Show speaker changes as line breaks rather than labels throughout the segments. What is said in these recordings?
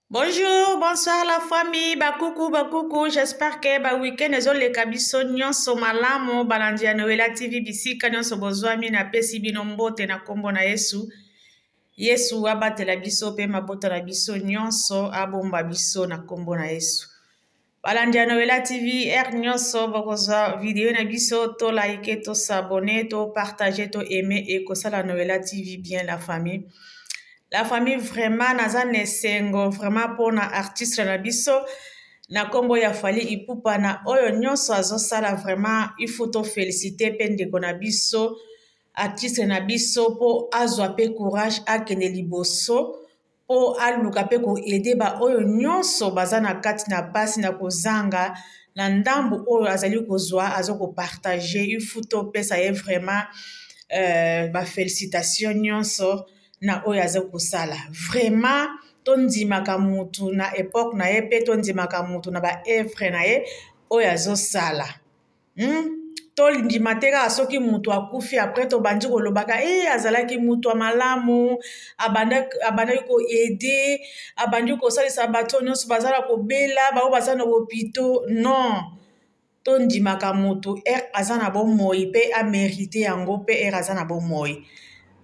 Bonjour, bonsoir la famille, bakuku bakuku, j'espère que ba week-end ezoleka biso nyonso malamu, balandi ya Noela TV bisika nyonso bozwami, napesi bino mbote na kombo na Yesu. Yesu abatela biso pe mabota na biso nyonso, abomba biso na kombo na Yesu. Balandi ya Noela TV, heure nyonso bokozwa video na biso, to like, to s'abonner, to partager, to aimer ekosala Noela TV bien la famille. La famille vraiment naza na esengo vraiment mpona artiste na biso na nkombo ya Fally Ipupa na oyo nyonso azosala vraiment il faut to féliciter mpe ndeko na biso artiste na biso mpo azwa mpe courage akende liboso mpo aluka mpe koaider baoyo nyonso baza na kati na mpasi na kozanga na ndambu oyo azali kozwa aza kopartager. Il faut topesa ye vraiment bafélicitation nyonso na oyo aza kosala. Vraiment tondimaka mutu na époque na ye mpe tondimaka mutu na baœuvre na ye oyo azosala. Tondima te kaka soki mutu akufi, après tobandi kolobaka e azalaki mutu ya malamu, abandaki koaider, abandi kosalisa bato nyonso baza na kobela, bango baza na hôpitaux. Non, tondimaka mutu heure aza na bomoi mpe amérite yango mpe heure aza na bomoi.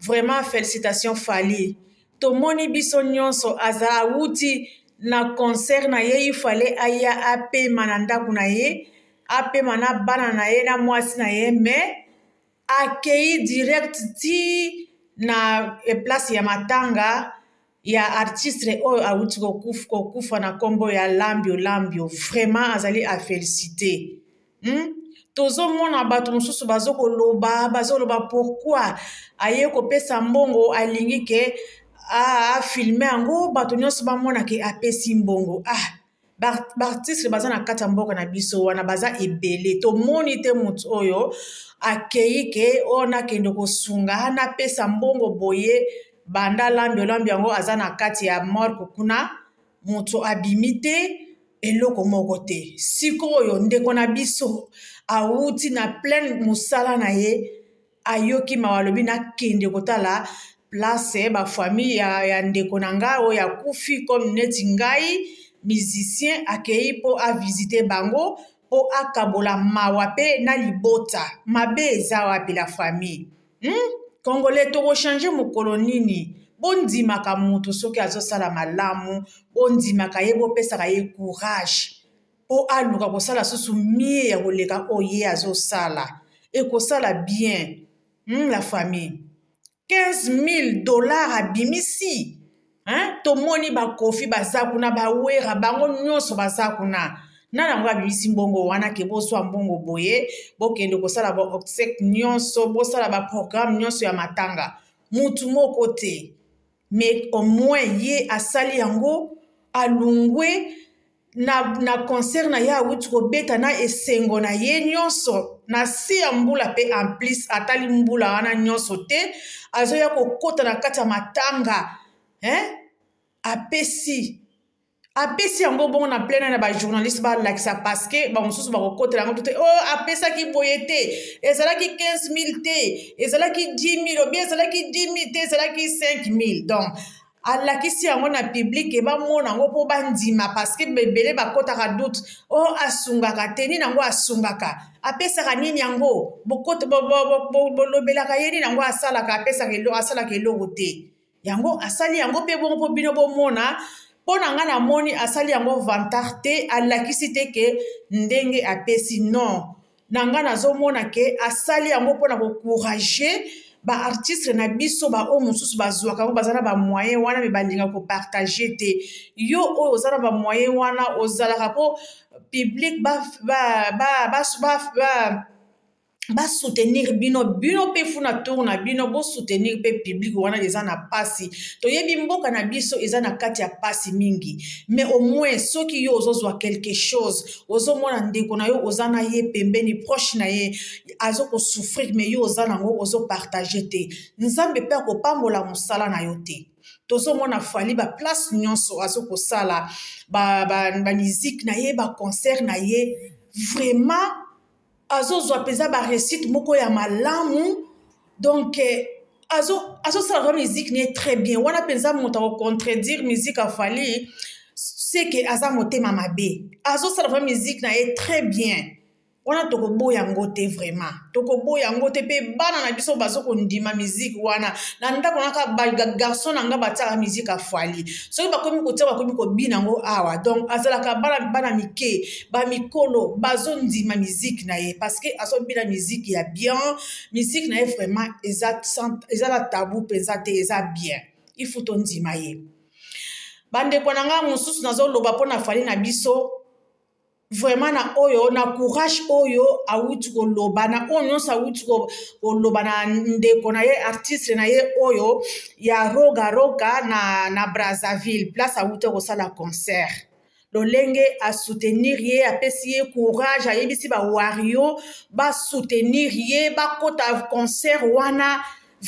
Vraiment félicitation Fally. Tomoni biso nyonso aza awuti na concert na ye, ifale aya apema na ndako na ye, apema na bana na ye na mwasi na ye, mais akei direct ti na place ya matanga ya artiste oyo awuti kokufa na nkombo ya Lambio Lambio. Vraiment azali afélicité. Tozomona bato mosusu bazokoloba, bazoloba pourquoi aye kopesa mbongo, alingi ke afilmer yango, bato nyonso bamona ke apesi mbongo. Ah, baartiste baza na kati ya mboka na biso wana baza ebele, tomoni te motu oyo akei ke oyo nakende kosunga, napesa mbongo boye. Banda lambi olambi yango aza na kati ya morgue kuna, moto abimi te, eloko moko te. Sikoyo ndeko na biso awuti na plein mosala na ye, ayoki mawa, alobi nakende kotala place bafamille ya ndeko na ngai oyo akufi comme neti ngai musicien. Akei mpo avisite bango mpo akabola mawa mpe na libota. Mabe eza wapi, la famille? Congolais, tokochanger mokolo nini? Bondimaka moto soki azosala malamu, bondimaka ye, bopesaka ye courage mpo aluka kosala susu mieux ya koleka oyo ye azosala, ekosala bien. La famille, 15 000 $ abimisi, hein? Tomoni bakofi baza kuna, bawera bango nyonso baza kuna. Nani yango abimisi mbongo wana ke bozwa mbongo boye, bokende kosala baobsèques nyonso, bosala baprogramme nyonso ya matanga? Mutu moko te. Mais au moins ye asali yango, alungwe na concert na ye awuti kobeta na esengo na ye nyonso na se ya mbula mpe en plus atali mbula wana nyonso te, azoya kokɔta na kati ya matanga, hein? Apesi yango bongo na plein na bajournaliste balakisa, parce que bamosusu bakokotela yango te. O oh, apesaki boye te, ezalaki 15 000 te, ezalaki 10 000, obie ezalaki 10 000 te, ezalaki 5 000. Donc alakisi yango na public, bamona yango mpo bandima, parce que ebele bakɔtaka doute: o oh, asungaka te, nini yango asungaka, apesaka nini yango, bolobelaka ye nini yango asalaka, apesaka, asalaka eloko te. Yango asali yango mpe bongo mpo bino bomona. Mpo na ngai namoni asali yango vantard te, alakisi te ke ndenge apesi. Non, na ngai nazomona ke asali yango mpona koencourager baartiste na biso, baoyo mosusu bazwaka yango, baza na bamoyen wana me balinga kopartager te. Yo oyo oza na bamoyen wana, ozalaka mpo public basoutenir bino, bino mpe funa tour na bino bosoutenir mpe public wana eza na mpasi. Toyebi mboka na biso eza na kati ya mpasi mingi, mais au moins soki yo ozozwa quelque chose, ozomona ndeko na yo oza na ye pembeni, proche na ye azokosouffrir, mais yo oza nango, ozopartager te, Nzambe mpe akopambola mosala na yo te. Tozomona Fally baplace nyonso azokosala bamusique ba na ye, baconcert na ye, vraiment azozwa mpenza baréussite moko ya malamu. Donc azosala vraiment musique na ye très bien wana mpenza. Moto akocontredire musique ya Fally, seke aza motema mabe. Azosala vraiment musique na ye très bien. Wana tokoboya yango te vraiment. Tokoboya yango te pe bana na biso bazo kondima musique wana. Na ndako na ka ba garçon na nga batiaka musique ya Fally. Soki bakomi kotia bakomi kobina yango awa. Donc azalaka bana bana mike, ba mikolo bazondima musique na ye parce que azobina musique ya bien. Musique na ye vraiment eza sans eza na tabou penza te eza bien. Il faut tondima ye. Bandeko na nga mosusu nazoloba mpo na Fally na biso vraiment na oyo na courage oyo awuti koloba na oyo nyonso awuti koloba na ndeko na ye artiste na ye oyo ya Roga Roga na Brazzaville place awuti kosala concert lolenge asoutenir ye apesi ye courage ayebisi ba wario basoutenir ye bakota concert wana.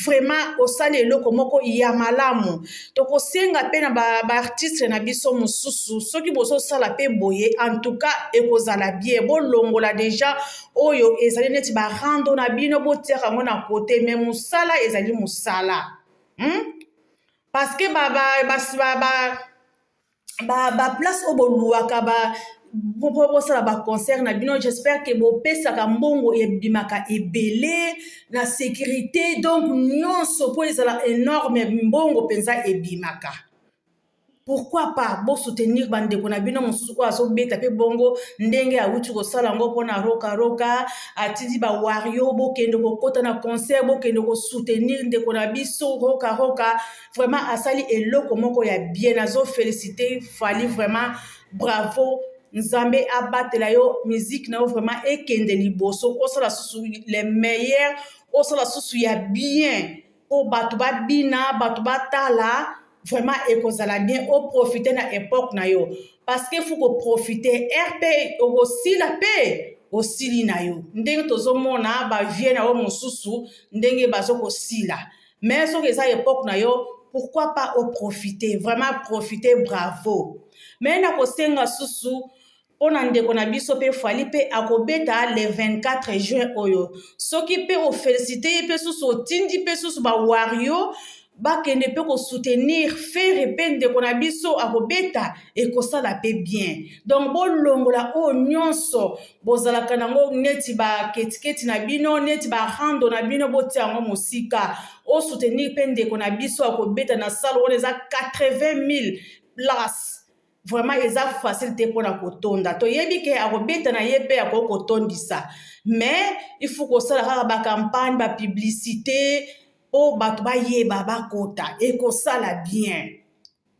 Vraiment osali eloko moko ya malamu. Tokosenga pe na ba artiste na biso mosusu soki bozosala pe boye en tout cas ekozala bien. Bolongola dejà oyo ezali neti ba rando na bino botiaka yango na cote mais mosala ezali mosala. Parce que ba ba ba ba ba ba place oyo boluwaka ba po bosala ba concert na bino j'espère que bopesaka mbongo ebimaka ebele na sécurité donc nyonso po ezala énorme mbongo mpenza ebimaka. Pourquoi pas bosoutenir bandeko na bino mosusu oyo azobeta mpe bongo ndenge awuti kosala yango mpona Roga Roga atindi ba wario bokende kokota na concert bokende kosoutenir ndeko na biso Roga Roga. Vraiment asali eloko moko ya bien, nazo féliciter Fally vraiment bravo. Nzambe abatela yo musique na yo vraiment ekende liboso, osala susu les meilleurs, osala susu ya bien po bato babina, bato batala, vraiment ekozala bien, oprofite na époque na yo parce que faut koprofite rp okosila pe osili na yo ndenge tozomona ba vie na yo mosusu ndenge bazokosila. Mais soki eza époque na yo, pourquoi pas oprofite, vraiment profite, bravo. Mais nakosenga susu mpona ndeko na biso mpe Fally mpe akobeta le 24 juin oyo, soki mpe ofélicité ye mpe susu otindi mpe susu ba wario bakende mpe kosoutenir Ferre mpe ndeko na biso akobeta ekosala mpe bien. Donc bolongola oyo nyonso bozalaka nango neti baketiketi na bino neti barando na bino botia yango mosika, osoutenir mpe ndeko na biso akobeta na salle wana eza 80 000 place. Vraiment eza facile te mpona kotonda, toyebi ke akobeta na ye mpe akoki kotondisa, mais il faut kosala kaka bacampagne bapublicité mpo bato bayeba bakota, ekosala bien.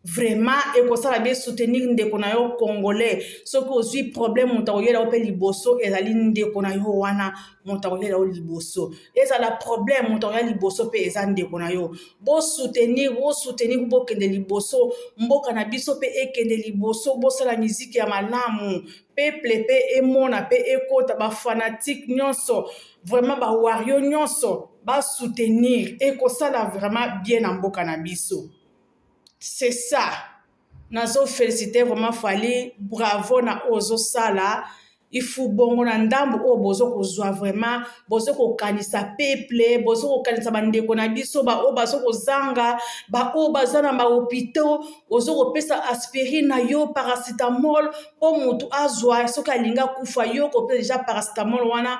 Vraiment ekosala bien, soutenir ndeko na yo congolais. Soki ozwi problème moto akoyela yo mpe liboso ezali ndeko na yo wana, moto akoyela yo liboso ezala problème, moto akoya liboso mpe eza ndeko na yo. Bosoutenir, bosoutenir, bokende liboso, mboka na biso mpe ekende liboso, bosala miziki ya malamu, peuple mpe emona mpe ekota, bafanatike nyonso vraiment bawario nyonso basoutenir, ekosala vraiment bien na mboka na biso. C'est ça, nazo féliciter vraiment Fally, bravo na oyo ozosala. Ifu bongo na ndambu oyo bozo kozwa vraiment bozo kokanisa peuple, bozo kokanisa bandeko na biso baoyo bazo kozanga, baoyo baza na bahôpitaux, ozo kopesa aspirine na yo paracetamol mpo motu azwa soki alingi akufa, yo kopesa deja paracetamol wana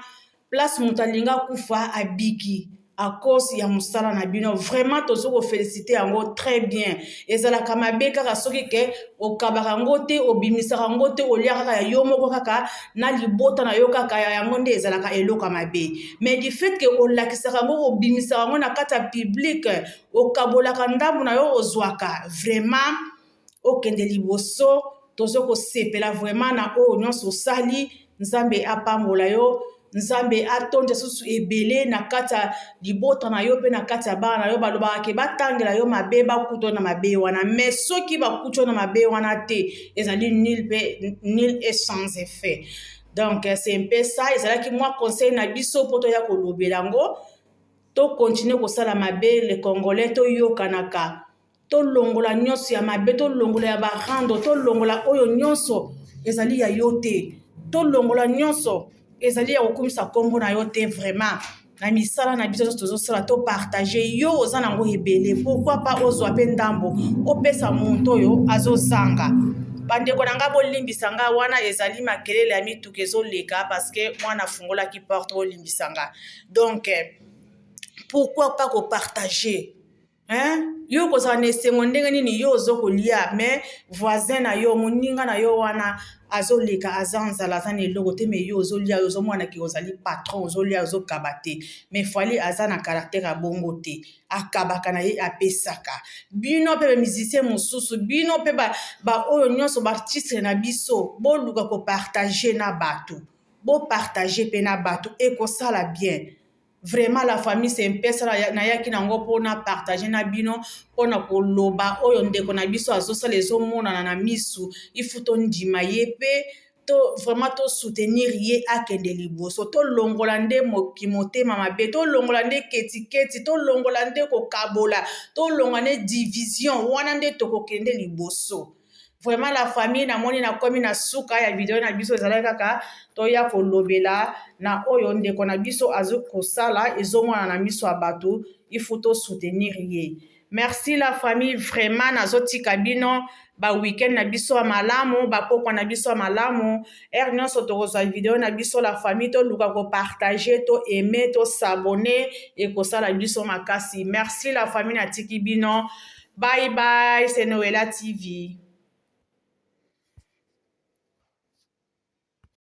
place moto alingi akufa abiki à cause ya mosala na bino. Vraiment tozo kofélicité yango très bien. Ezalaka mabe kaka soki ke okabaka yango te, obimisaka yango te, olia kaka ya yo moko kaka na libota na yo kaka yango nde ezalaka eloko ya mabe. Mais du fait ke olakisaka yango, obimisaka yango na kati ya public, okabolaka ndambo na yo ozwaka, vraiment okende liboso. Tozo kosepela vraiment na oyo nyonso osali. Nzambe apambola yo, Nzambe atonda susu ebele na kati ya libota na yo mpe na kati ya bana na yo. Balobaka ke batangela yo mabe, bakuta na mabe wana, mais soki bakuta na mabe wana te ezali nul mpe nul et sans effet. Donc c'est un peu ça, ezalaki mwa conseil na biso mpo toya kolobela yango. Tokontinue kosala mabe le congolais, toyokanaka, tolongola nyonso ya mabe, tolongola ya barando, tolongola oyo nyonso ezali ya yo te, tolongola nyonso ezali ya kokumisa nkombo na yo te. Vraiment na misala na biso nyonso tozosala, topartage yo oza nango ebele, pourquoi pas ozwa mpe ndambo opesa moto oyo azozanga. Bandeko na nga, bolimbisa nga, wana ezali makelele ya mituka ezoleka parce que mwana afungolaki porte. Bolimbisa nga. Donc pourquoi pas kopartager, hein? Yo kozala na esengo ndenge nini yo ozo kolia, mais voisin na yo, moninga na yo wana azoleka, aza nzala, aza na eloko te, mais yo ozolia, ozomona ke ozali patron, ozolia, ozokaba te. Mais Fally aza na caractère ya bongo te, akabaka na ye, apesaka. Bino mpe bamusicien mosusu, bino mpe baoyo nyonso baartiste na biso, boluka kopartager na bato, bopartager mpe na bato, ekosala bien vraiment. La famille, c'est mpesa nayaki nango mpona partage na bino, mpona koloba oyo ndeko na biso azosala ezomonana na misu. Ifu tondima ye mpe to vraiment tosoutenir ye, akende liboso. Tolongola nde motema mabe, tolongola nde ketiketi, tolongola nde kokabola, tolongola nde division wana, nde tokokende liboso vraiment. La famille, namoni nakomi na suka ya video na biso. Ezalaki kaka toya kolobela na oyo ndeko na biso aza kosala, ezomona na miso ya bato, il faut tosoutenir ye. Merci la famille, vraiment nazotika bino baweekend na biso ya malamu, bapokwa na biso ya malamu. Heure nyonso tokozwa video na biso, la famille, toluka kopartager, to aimer, tos'abonner, ekosala biso makasi. Merci la famille, natiki bino. Bye bye, c'est Noela TV.